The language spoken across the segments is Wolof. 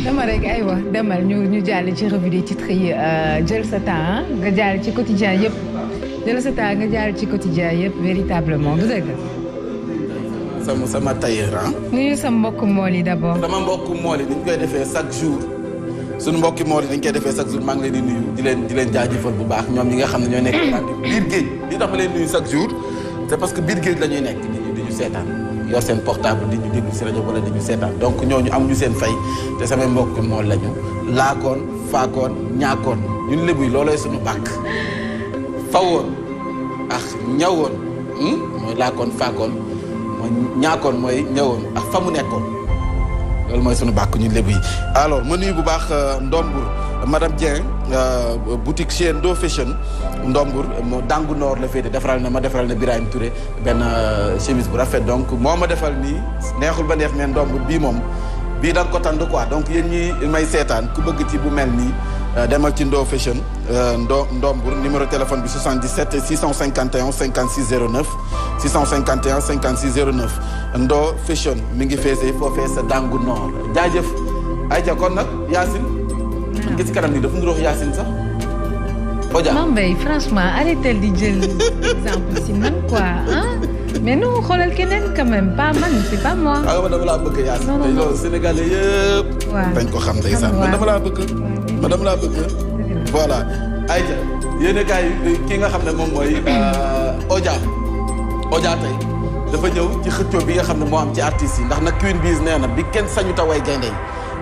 dama rek aywa demal ñu jàll ci revue des titres yi jël sa temps nga jàll ci quotidien yëpp jël sa temps nga jàll ci quotidien yëpp véritablement du dëgg. sama tailleur ah. nuyu sa mbokk mool yi d'abord. sama mbokk mool yi dañ koy defee chaque jour suñu mbokki mool yi dañ koy defee chaque jour maa ngi leen di nuyu di leen jaajëfal bu baax ñoom ñi nga xam ne ñooy nekk biir géej li tax ma leen nuyu chaque jour c'est parce que biir géej la ñuy nekk di ñu seetaan yor seen portable di ñu déglu si rajo wala di ñu seetaan donc ñooñu am ñu seen fay te samay mbokki mool lañu laakoon faakoon ñaakoon ñun lébu yi loolooy suñu bàkk fawoon ak ñawoon mooy laakoon faakoon mooy ñaakoon mooy ñëwoon ak fa mu nekkoon loolu mooy sunu bàkk ñun lébu yi alors ma nuyu bu baax Ndombour madame Dieng boutique chez Ndo Fashion Ndombour moo dangu noor la féete defaral na Birahim Touré benn chemise bu rafet donc moo ma defal nii neexul ba neex mais Ndombour bii moom bii da nga ko tànn quoi donc yéen ñi may seetaan ku bëgg ci bu mel nii demal ci Ndo Fashion Ndombour numéro téléphone bi 77 651 56 09 651 56 09 Ndo Fashion mi ngi feesee foofee sa dangu noor jaajëf ayca kon nag Yacine ngi ci kanam nii dafa ndurox Yacine sax Oja Mame Mbaye franchement arrêtez di jël exemple si man quoi hein mais non xoolal keneen quand même pas man c'est pas moi. waaw dama laa bëgg Yacine. non non loolu Sénégalais yëpp. waaw dañ ko xam ndeysaan man dama laa bëgg. man dama laa bëgg. voilà ayca yéen a kaay ki nga xam ne moom mooy Oja tey dafa ñëw ci xëccoo bi nga xam ne moo am ci artistes yi ndax nag Queen Biz nee na bi kenn sañu ta way gaynde yi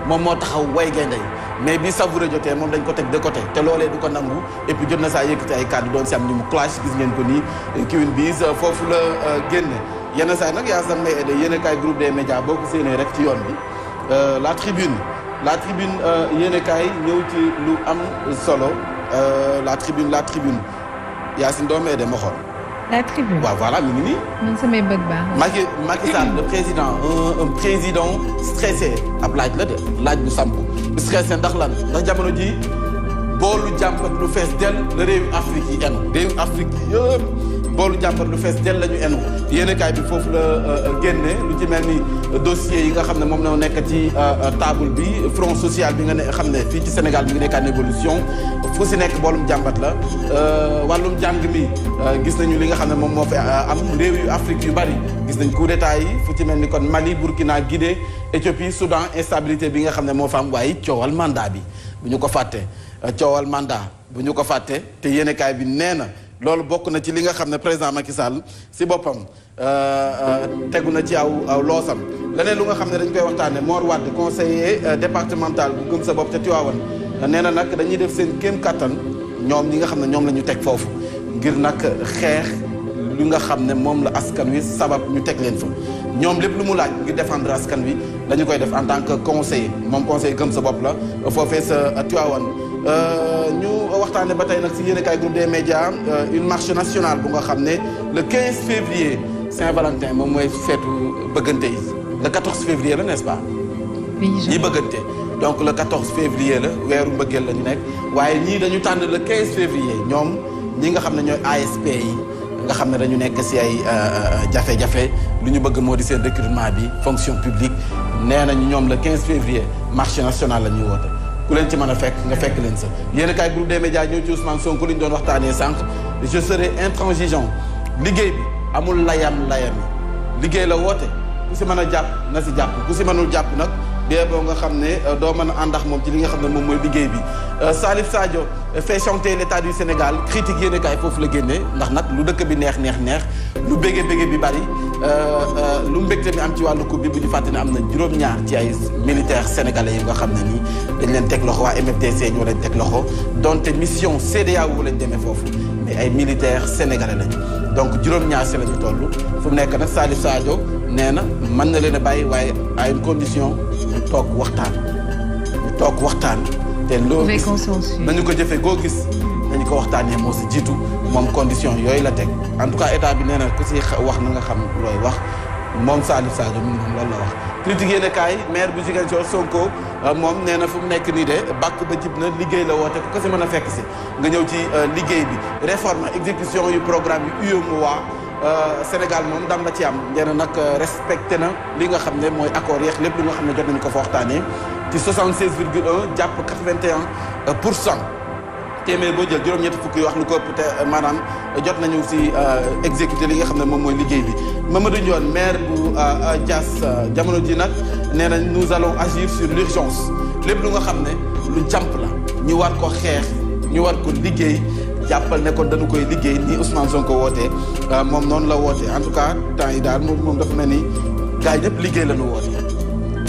moom moo taxaw way gaynde yi mais bi savouré jotee moom dañ ko teg de côté te loolee du ko nangu et puis jot na saa yëkkati ay kàddu doon si am ñu mu clash gis ngeen ko nii Queen Biz foofu la génne yenn saa nag yaa sax may aidé yéen a kaay groupe des médias boo ko séenee rek ci yoon bi la tribune yéen a kaay ñëw ci lu am solo la tribune Yacine doo may aidé ma xool. La tribune waaw voilà mi ngi nii. man samay bët baax. Macky Sall le président un président stressé ab laaj la de laaj bu samp stressé ndax lan ndax jamono ji boolu jàmpat lu fees dell la réewu Afrique yi enu réewu Afrique yi yëpp boolu jàmpat lu fees dell la ñu enu yéenekaay bi foofu la génne lu ci mel ni dossier yi nga xam ne moom na nekk ci table bi front social bi nga ne xam ne fii ci Sénégal bi ngi nekk en évolution fu si nekk boolum jàmbat la wàllum jàng mi gis nañu li nga xam ne moom moo fi am réew yu Afrique yu bari gis nañ coup d'état yi fu ci mel ni kon Mali Burkina Guinée Éthiopie Soudan instabilité bi nga xam ne moo fa am waaye coowal mandat bi bu ñu ko fàtte coowal mandat bu ñu ko fàtte te yéenekaay bi nee na loolu bokk na ci li nga xam ne président Macky Sall si boppam tegu na ci aw loosam leneen lu nga xam ne dañ koy waxtaane Mor Wade conseiller départemental bu gëm sa bopp ca Tivaouane nee na nag dañuy def seen kéem kattan ñoom ñi nga xam ne ñoom la ñu teg foofu ngir nag xeex lu nga xam ne moom la askan wi sabab ñu teg leen fa ñoom lépp lu mu laaj ngir défendre askan wi dañu koy def en tant que conseiller moom conseiller gëm sa bopp la foofee sa Tivaouane ñu waxtaane ba tey nag si yéenekaay groupe des médias une marche nationale bu nga xam ne le 15 février Saint-Valentin moom mooy feetu bëggante yi le 14 février la n'est-ce pas yi bëggante donc le 14 février la weeru mbëggeel la ñu nekk waaye ñii dañu tànn le 15 février ñoom ñi nga xam ne ñooy ASP yi nga xam ne dañu nekk si ay jafe-jafe lu ñu bëgg moo di seen recrutement bi fonction publique nee nañu ñoom le 15 février marche nationale la ñuy woote ku leen ci mën a fekk nga fekk leen sa yéen kaay groupe des médias ñëw ci Ousmane Sonko li ñu doon waxtaanee sànq je serai intransigeant liggéey bi amul layam liggéey la woote ku si mën a jàpp na si jàpp ku si mënul jàpp nag bee boo nga xam ne doo mën a àndax moom ci li nga xam ne moom mooy liggéey bi Salif Sadio fait chanter l'état du Sénégal critique yéen kaay foofu la génnee ndax nag lu dëkk bi neex lu bége bi bari lu mbégte mi am ci wàllu coupe bi bu ñu fàtte ne am na juróom-ñaar ci ay militaires sénégalais yi nga xam ne nii dañ leen teg loxo waa MFDC ñoo leen teg loxo donte mission CEDEAO lañ demee foofu mais ay militaires sénégalais lañu donc juróom-ñaar si la ñu toll fu mu nekk nag Salif Sadio nee na mën na leen a bàyyi waaye à une condition ñu toog waxtaan te loo gis nañu ko jëfee goo gis nañu ko waxtaanee moo si jiitu moom condition yooyu la teg en tout cas état bi nee na ku si wax na nga xam looy wax moom Salif Sadio mi moom loolu la wax critique yéen kaay maire bu Ziguinchor Sonko moom nee na fu mu nekk nii de bàkk ba jib na liggéey la woote ku ko si mën a fekk si nga ñëw ci liggéey bi réforme exécution yu programme yu UEMOA Sénégal moom ndam la ci am nee na nag respecté na li nga xam ne mooy accord yeex lépp li nga xam ne jot nañu ko fa waxtaanee ci 76,1 jàpp 81%. téeméer boo jël juróom-ñetti fukk yi wax lu ko ëpp te maanaam jot nañu si exécuté li nga xam ne moom mooy liggéey bi Mamadou Ndione maire bu Diass jamono ji nag nee nañ nous allons agir sur l'urgence lépp lu nga xam ne lu jàmp la ñu war ko xeex ñu war ko liggéey jàppal ne kon dañu koy liggéey ni Ousmane Sonko wootee moom noonu la wootee en tout cas temps yi daal moom dafa mel ni gars yi ñëpp liggéey la ñu woote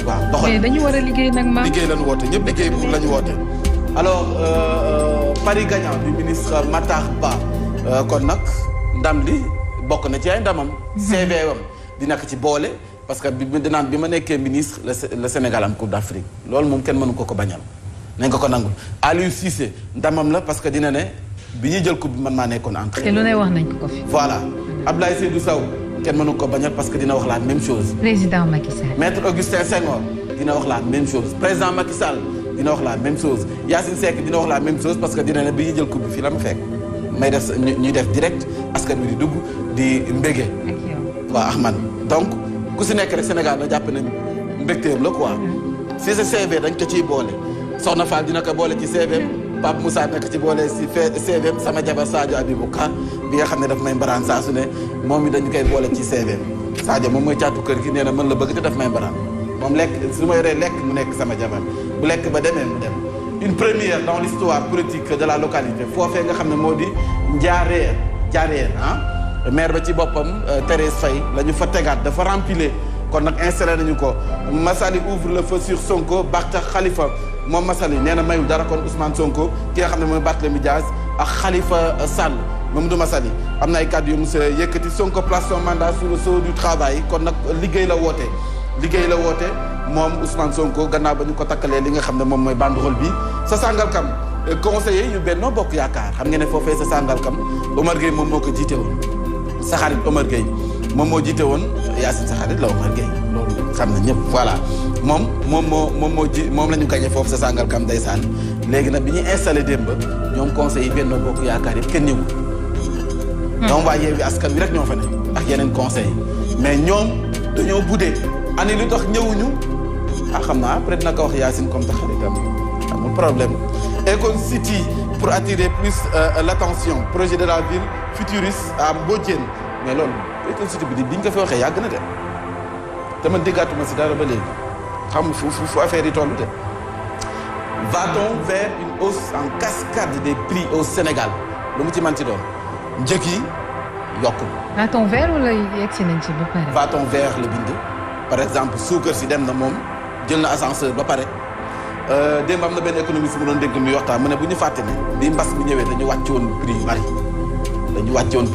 waaw doxal mais dañu war a liggéey nag ma liggéey la ñu woote ñëpp liggéey pour la ñu woote alors pari gagnant du ministre Matar Ba kon nag ndam li bokk na ci ay ndamam CV wam dina ko ci boole parce que bi ma nekkee ministre le Sénégal am Coupe d'Afrique loolu moom kenn mënu ko bañal nañ ko nangul Aliou Cissé ndamam la parce que dina ne bi ñuy jël coupe bi man maa nekkoon entraîneur. te lu ne wax nañ ko fi. voilà Abdoulaye Seydou Sow kenn mënu ko bañal parce que dina wax la même chose. président Macky Sall. maître Augustin Senghor dina wax la même chose président Macky Sall dina wax la même chose Yacine Seck dina wax la même chose parce que dina ne bi ñuy jël coupe bi fii la ma fekk may def ñuy def direct askan wi di dugg di mbége. ak yow waaw Ahmad donc ku si nekk rek Sénégal la jàpp nañ mbégteem la quoi. si sa CV dañ ko ciy boole Soxna Fall dina ko boole ci CV Pape Moussa nekk ci boole si CV sama jabar Sadio Abibou Ka bi nga xam ne daf may mbaraan saa su ne moom mi dañu koy boole ci CV Sadio moom mooy caatu kër gi nee na mën la bëgg te daf may mbaraan moom lekk su ma yoree lekk mu nekk sama jabar bu lekk ba demee mu dem. une première dans l'histoire politique de la localité foofee nga xam ne moo di Njaareer maire ba ci boppam Thérèse Faye la ñu fa tegaat dafa remplir kon nag installé nañu ko Massaly ouvre le feu sur Sonko Bartha Khalifa moom Massaly nee na mayul dara kon Ousmane Sonko ki nga xam ne mooy Barthélémy Dias ak Khalifa Sall Mamadou Massaly am na ay kàddu yu mu yëkkati Sonko place son mandat sous le sceau du travail kon nag liggéey la woote moom Ousmane Sonko gannaaw ba ñu ko takkalee li nga xam ne moom mooy banderole bi sa Sangalkam conseiller yu Benno Bokk Yaakaar xam nga ne foofee sa Sangalkam Omar Gueye moom moo ko jiite woon sa xarit Omar Gueye moom moo jiite woon Yacine sa xarit la Omar Gueye loolu xam na ñëpp voilà moom la ñu gagné foofu sa Sangalkam ndeysaan léegi nag bi ñuy installé démb ñoom conseil yi Benno Bokk Yaakaar yëpp kenn ñëwul ñoom waa Yewwi Askan Wi rek ñoo fa ne ak yeneen conseil mais ñoom dañoo buddee ani lu tax ñëwuñu xam naa après dina ko wax Yacine comme ta xaritam amul problème Econ City pour attirer plus l'attention projet de la ville futuriste à Mbodiène mais loolu Econ City bi diñ ko fi waxee yàgg na de te man déggaatuma si dara ba léegi xam fu affaire yi toll de va-t-on vers une hausse en cascade des prix au Sénégal lu mu ci man ci doon njëg yi yokku va-t-on vers wala yegsi nañ ci ba pare va-t-on vers le bind par exemple suukar si dem na moom jël na ascenseur ba pare démb am na benn économiste mu doon dégg muy waxtaan mu ne bu ñu fàtte ne bi mbas mi ñëwee dañu wàcc woon prix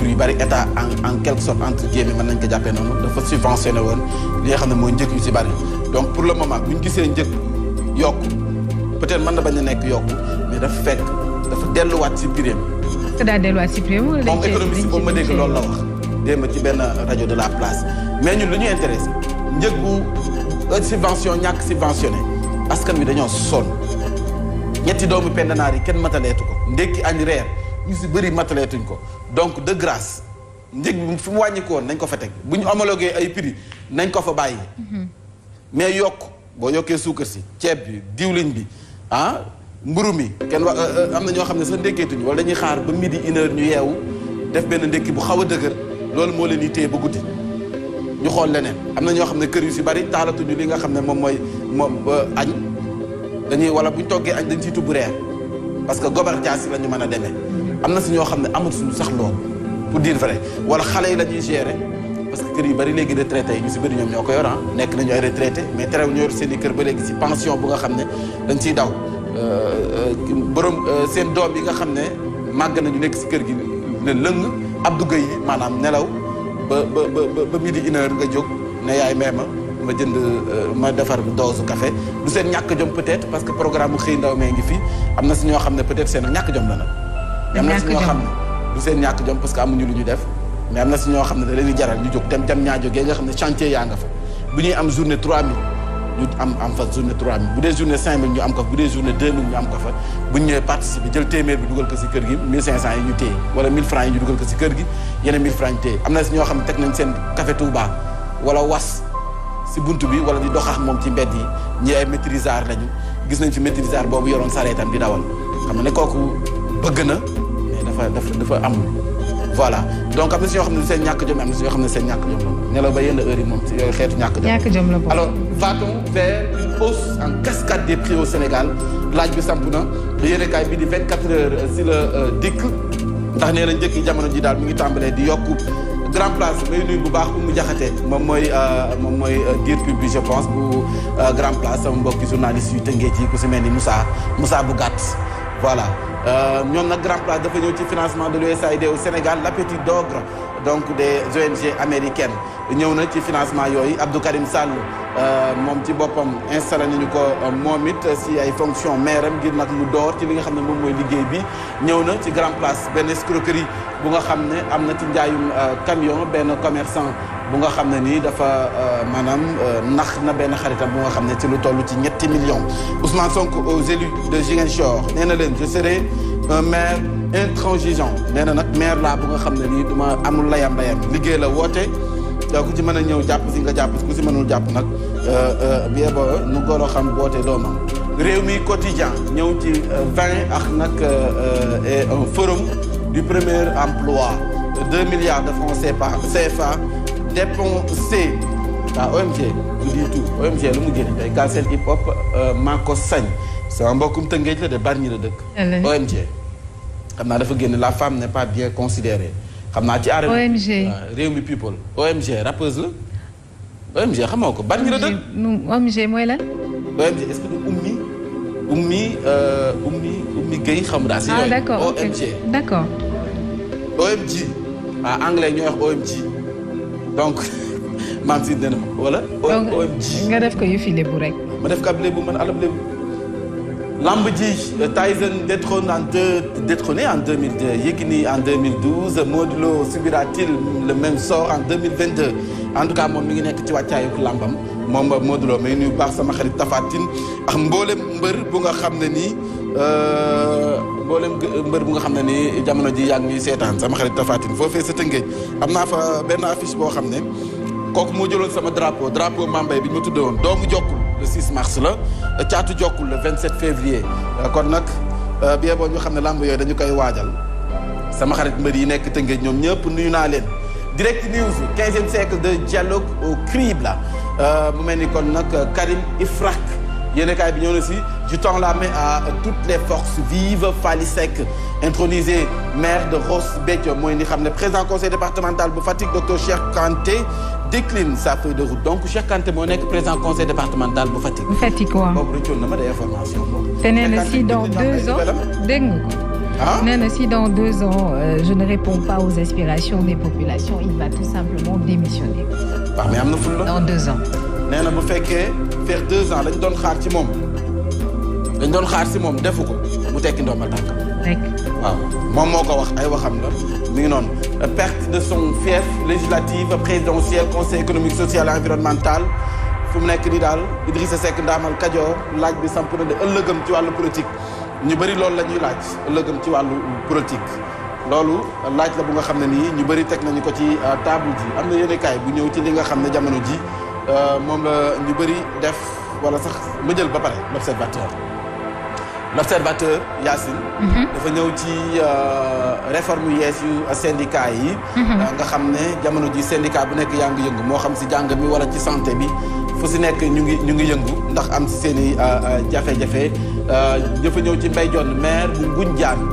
yu bari état en quelque sorte entre guillemets mën nañ ko jàppee noonu dafa subventionné woon li nga xam ne mooy njëg yu si bari donc pour le moment bu ñu gisee njëg yokku peut-être mën na bañ a nekk yokku mais dafa fekk dafa delluwaat si prix te daa delluwaat si prix moom économiste boobu ma dégg loolu la wax démb ci benn rajo de la place mais ñun lu ñu intéressé njëg bu subvention ñàkk subventionné askan wi dañoo sonn ñetti doomu pendanaar yi kenn mataleetu ko ndekki añ reer ñu si bëri mataleetuñ ko donc de grâce njëg bi fu mu wàññi ko woon nañ ko fa teg bu ñu homologué ay prix nañ ko fa bàyyi mais yokk boo yokkee suukar si ceeb bi diwlin bi mburu mi kenn wax am na ñoo xam ne sax ndékkeetuñu wala dañuy xaar ba midi 1h ñu yeewu def benn ndékki bu xaw a dëgër loolu moo leen di téye ba guddi ñu xool leneen am na ñoo xam ne kër yu si bari taalatuñu li nga xam ne moom añ dañuy wala buñ toggee añ dañ ciy tubb reer parce que gobar jaasi la ñu mën a demee am na si ñoo xam ne amatuñu sax loolu pour dire vrai wala xale yi la ñuy gérer parce que kër yu bari léegi retraité yi ñu si bëri ñoom ñoo ko yor nekk nañu ay retraité mais terew ñu yor seen i kër ba léegi si pension bu nga xam ne dañ ciy daw borom seen doom yi nga xam ne màgg nañu nekk si kër gi ne lëng Abdou Gueye yi maanaam nelaw ba midi 1h nga jóg ne yaay ma jënd ma defar dose café du seen ñàkk jom peut-être parce que programme bu xëy ndaw mee ngi fi am na si ñoo xam ne peut-être seen ñàkk jom la nag am na si ñoo xam ne du seen ñàkk jom parce que amuñu lu ñu def mais am na si ñoo xam ne da leen di jaral ñu jóg dem jam ñaa jógee nga xam ne chantier yaa nga fa bu ñuy am journée 3000 ñu am fa journée 3000 bu dee journée 5000 ñu am ko fa bu dee journée 2000 ñu am ko fa bu ñu ñëwee participer jël téeméer bi dugal ko si kër gi 1500 yi ñu téye wala 1000 francs yi ñu dugal ko si kër gi yeneen 1000 francs ñu téye am na si ñoo xam ne teg nañ seen café Touba wala was si buntu bi wala di doxax moom ci mbedd yi ñi ay maîtrisard lañu gis nañ fi maîtrisard boobu yoroon sareetam di dawal xam ne kooku bëgg na mais dafa amul voilà donc am na si ñoo xam ne seen ñàkk jom am na si ñoo xam ne seen ñàkk jom la nelaw ba yenn heure yi moom si yooyu xeetu ñàkk jom la alors va-t-on vers une hausse en cascade des prix au Sénégal laaj bi samp na yéenekaay bi di 24 heures si la dikk ndax nee na njëkk jamono ji daal mi ngi tàmbalee di yokku grand place may nuyu bu baax mu jaxatee moom mooy dire public je pense bu grand place sama mbokki journaliste yu tëngee ci ku si mel ni Moussa bu gàtt voilà ñoom nag grand place dafa ñëw ci financement de l'USAID au Sénégal l'appétit d'ogre donc des ONG américaines ñëw na ci financement yooyu Abdou Karim Sall moom ci boppam installé nañu ko moom it si ay fonction maire am ngir nag mu door ci li nga xam ne moom mooy liggéey bi ñëw na ci grand place benn escroquerie bu nga xam ne am na ci njaayum camion benn commerçant bu nga xam ne nii dafa maanaam nax na benn xaritam bu nga xam ne ci lu toll ci 7 millions Ousmane Sonko aux élus de Ziguinchor nee na leen je serai un maire intransigeant nee na nag maire laa bu nga xam ne nii duma amul layam liggéey la woote ku ci mën a ñëw jàpp si nga jàpp si ku si mënul jàpp nag bi ba nu goro xam boote doomam réew mi quotidien ñëw ci 20 ak nag un forum du premier emploi 2 milliards de francs CFA dépensé à OMG du tout OMG lu mu génne day Galsen Hip Hop maa ko sañ sama mbokkum Tëngéej la de Bargny la dëkk OMG xam naa dafa génn la femme n'est pas bien considérée xam naa ci arène OMG réew mi people OMG rappeuse la OMG xamoo ko Bargny la dëkk OMG mooy lan OMG est-ce que du Ummi Gueye xam daa si yooyu d'accord OMG d'accord OMG anglais ñooy wax OMG donc maam si dina wala OMG nga def ko yu fi lébu rek ma def ko ab lébu man alab lébu lamb ji Tyson détrôné en 2002 Yékini en 2012 Modou Lo subira-t-il le même sort en 2022 en tout cas moom mi ngi nekk ci wàccaayu lambam moom Modou Lo may nuyu baax sama xarit Tapha Tine ak mboolem mbër bu nga xam ne nii jamono ji yaa ngi ñuy seetaan sama xarit Tapha Tine foofee sa Tëngéej am naa fa benn affiche boo xam ne kooku moo jëloon sama drapeau Mambay bi ñu ma tuddee woon doomu jokkul le 6 mars la caatu jokkul le 27 février kon nag bi boo ñu xam ne lamb yooyu dañu koy waajal sama xarit mbër yi nekk Tëngéej ñoom ñëpp nuyu naa leen Direct News 15e siècle de dialogue au crible la mu mel ni kon nag Karim Ifrak yéenekaay bi ñëw na si je tends la main à toutes les forces vives Fally Seck intronisé maire de Ross Béthio mooy ni xam ne président conseil départemental bu Fatick docteur Cheikh Kanté décline sa feuille de route donc Cheikh Kanté moo nekk président conseil départemental bu Fatick. bu Fatick waaw boobu rëccoon na ma day information boobu. te nee na si dans 2 ans dégg nga ko. ah nee na si dans 2 ans je ne réponds pas aux aspirations des populations il va tout simplement démissionner. waaw mais am na ful la. dans 2 ans. nee na bu fekkee faire 2 ans lañ doon xaar ci moom defu ko mu tekki ndombal tànk. rek waaw moom moo ko wax ay waxam la mi ngi noonu perte de son fief législative présidentielle conseil économique social et environnemental fu mu nekk nii daal Idrissa Seck ndaamal Kajoor laaj bi samp na de ëllëgam ci wàllu politique ñu bëri loolu la ñuy laaj ëllëgam ci wàllu politique loolu laaj la bu nga xam ne nii ñu bëri teg nañu ko ci table ji am na yéenekaay bu ñëw ci li nga xam ne jamono ji moom la ñu bëri def wala sax ma jël ba pare l'observateur Yacine dafa ñëw ci réforme yu yees yu syndicat yi nga xam ne jamono ji syndicat bu nekk yaa ngi yëngu moo xam si jàng mi wala ci santé bi fu si nekk ñu ngi yëngu ndax am si seen i jafe-jafe dafa ñëw ci Mbaye Dione maire bu Ngoundiane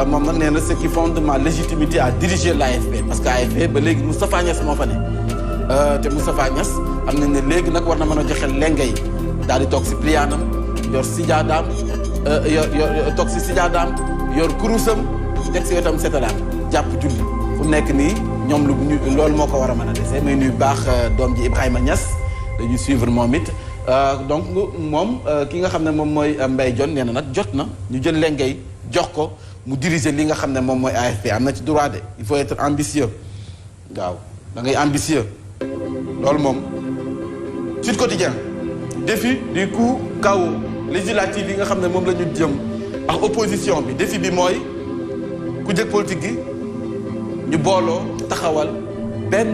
moom nag nee na ce qui fonde ma légitimité à diriger l'AFP parce que AFP ba léegi Moustapha Niasse moo fa ne te Moustapha Niasse am nañ ne léegi nag war na mën a joxe lengay daal di toog si pliyaanam yor sijaadaam toog si sijaadaam yor kurusam teg si wetam setalaam jàpp julli fu mu nekk nii ñoom loolu moo ko war a mën a dese may nuyu baax doom ji Ibrahima Niass dañuy suivre moom it donc moom ki nga xam ne moom mooy Mbaye Dione nee na nag jot na ñu jël lengay jox ko mu diriger li nga xam ne moom mooy AFP am na ci droit de il faut être ambitieux waaw da ngay ambitieux loolu moom Sud Quotidien défi du coup kaw législative yi nga xam ne moom la ñu jëm ak opposition bi défi bi mooy ku jëkk politique gi ñu booloo taxawal benn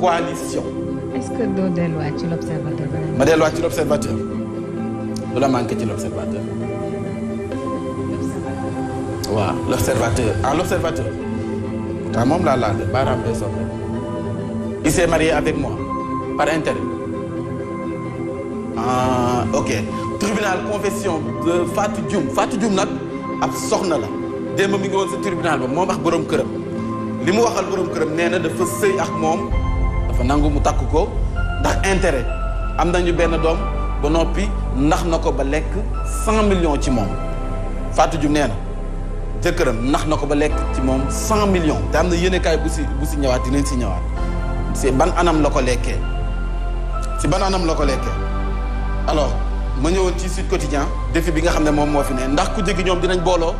coalition. est-ce que doo delluwaat ci l'observateur. ma delluwaat ci l'observateur lu la manqué ci l'observateur. waaw l'observateur l'observateur pourtant moom laa laal de baaraam day soppe. il s'est marié avec moi par intérêt. Ok tribunal confession de Fatou Dioum nag ab soxna la démb mi ngi woon sa tribunal ba moom ak borom këram li mu waxal borom këram nee na dafa sëy ak moom dafa nangu mu takk ko ndax intérêt am nañu benn doom ba noppi nax na ko ba lekk 100 millions ci moom Fatou Dioum nee na jëkkëram nax na ko ba lekk ci moom 100 millions te am na yéenekaay bu si ñëwaat dinañ si ñëwaat si ban anam la ko lekkee alors ma ñëwoon ci Sud Quotidien défi bi nga xam ne moom moo fi ne ndax ku jegi ñoom dinañ booloo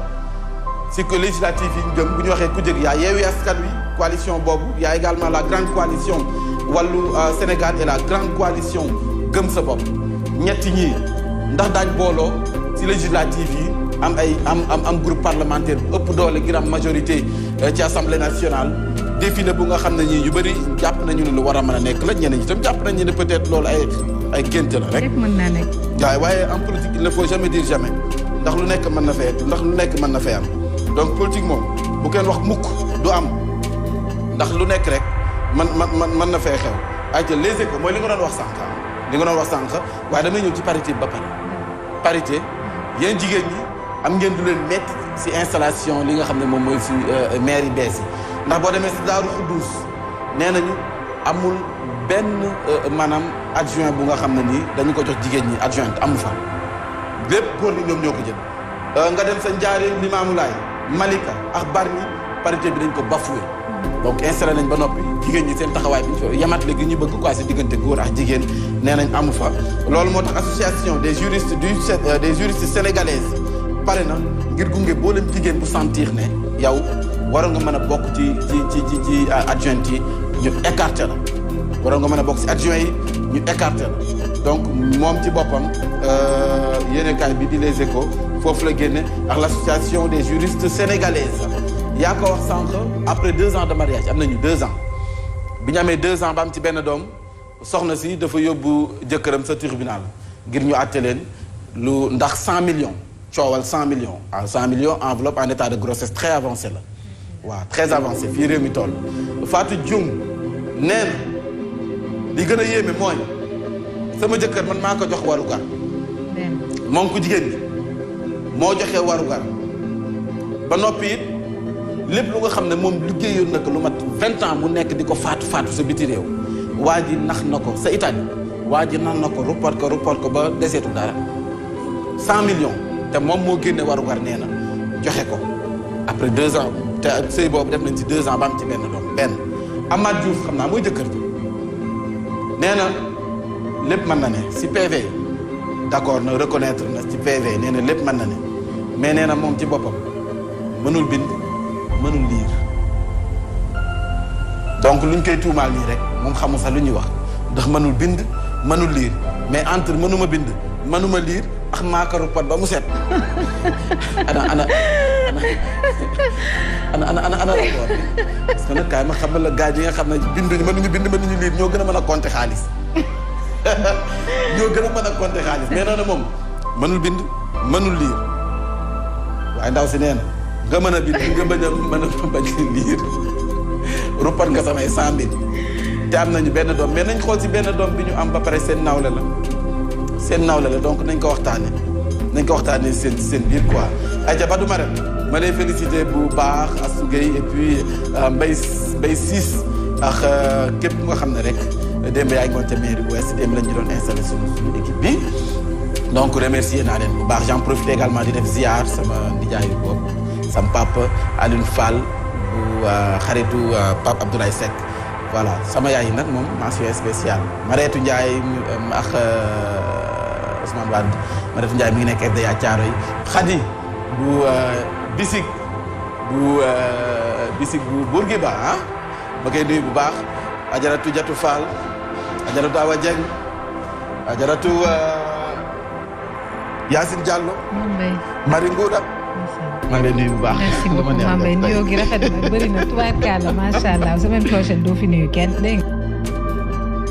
si que législative yi ñu jëm bu ñu waxee ku jegi yaa Yewwi Askan Wi coalition boobu yaa également la grande coalition Wallu Sénégal et la grande coalition Gëm Sa Bopp ñetti ñii ndax daañ booloo si législative yi am groupe parlementaire bu ëpp doole ngir am majorité ci assemblée nationale défi la bu nga xam ne ñii yu bëri jàpp nañu ne lu war a mën a nekk la ñeneen ñi itam jàpp nañu ne peut-être loolu ay gént la rek. mën naa nekk. waaye en politique il ne faut jamais dire jamais ndax lu nekk mën na fee am donc politique moom bu kenn wax mukk du am ndax lu nekk rek mën na fee xew. ay ca Les Échos mooy li nga doon wax sànq waaye damay ñëw ci parité ba pare parité yéen jigéen ñi am ngeen du leen métti si installation li nga xam ne moom mooy si maire yi bees yi ndax boo demee si Daaru Xuddus nee nañu amul benn maanaam adjoint bu nga xam ne nii dañu ko jox jigéen ñi adjointe amu fa lépp góor ñi ñoom ñoo ko jël nga dem sa Njaaréem Limaamulaay Malika ak Bargny parité bi dañ ko bafoué donc installé nañ ba noppi jigéen ñi seen taxawaay bi ñu fa yamat léegi ñu bëgg quoi si diggante góor ak jigéen nee nañ amu fa loolu moo tax association des juristes sénégalaises pare na ngir gunge boo leen jigéen bu sentir ne yow waroon nga mën a bokk ci adjoint yi ñu écarté la waroon nga mën a bokk ci adjoint yi ñu écarté la donc moom ci boppam yéenekaay bi di Les Échos foofu la génne ak l'association des juristes sénégalaises yaa ko wax sànq après 2 ans de mariage am nañu 2 ans bi ñu amee 2 ans ba am ci benn doom soxna si dafa yóbbu jëkkëram sa tribunal ngir ñu àtte leen lu ndax 100 millions coowal 100 millions ah 100 millions enveloppe en état de grossesse très avancé la waaw très avancé fii réew mi toll Fatou Dioum nee na li gën a yéeme mooy sama jëkkër man maa ko jox warugar moom ku jigéen bi moo joxe warugar ba noppi it lépp lu nga xam ne moom liggéeyoon na ko lu mat 20 ans mu nekk di ko faatu sa biti réew waa ji nax na ko sa Italie waa ji nax na ko rupport ko ba deseetu dara 100 millions te moom moo génne warugar nee na joxe ko après 2 ans te sëy boobu def nañ ci 2 ans ba am ci benn Amath Diouf xam naa mooy jëkkër ji nee na lépp mën na ne si PV d'accord na reconnaître na ci PV nee na lépp mën na ne mais nee na moom ci boppam mënul bind mënul liir donc luñ koy tuumaal nii rek moom xamul sax lu ñuy wax ndax mënul bind mënul liir mais entre mënuma bind mënuma liir ak maakaru pot ba mu set ana rapport bi parce que nag kaay ma xamal la gars yi nga xam ne binduñu mënuñu bind mënuñu liir ñoo gën a mën a compter xaalis mais noonu moom mënul bind mënul liir waaye ndaw si nee na nga mën a bind nga bañ a liir ruppat nga samay 100 000 te am nañu benn doom mais nañ xool si benn doom bi ñu am ba pare seen nawle la donc nañ ko waxtaanee seen biir quoi. Adja Badou Marème ma lay féliciter bu baax Assou Gueye et puis Mbaye Ciss ak képp nga xam ne rek démb yaa ngi woon ca mairie bu Ouest démb lañ ñu doon installé suñu équipe bi donc remercier naa leen bu baax j'en profite également di def ziar sama nijaayu bopp sama papa Alioune Fall bu xaritu Pape Abdoulaye Seck voilà sama yaay yi nag moom mention spéciale Mareetu Ndiaye ak Ousmane Wade Mareetu Ndiaye mi ngi nekk FDA Thiaroye Khady bu bisik bu Bourguiba ah ma koy nuyu bu baax ajaratu Jatu Fall ajaratu Awa Dieng ajaratu Yacine Diallo. Mbaye. Marie Ngouda. maa ngi lay nuyu bu baax. merci beaucoup Mbaye nuyoo gi rafet na bëri na tubaarkàlla macha allah semaine prochaine doo fi nuyu kenn dégg nga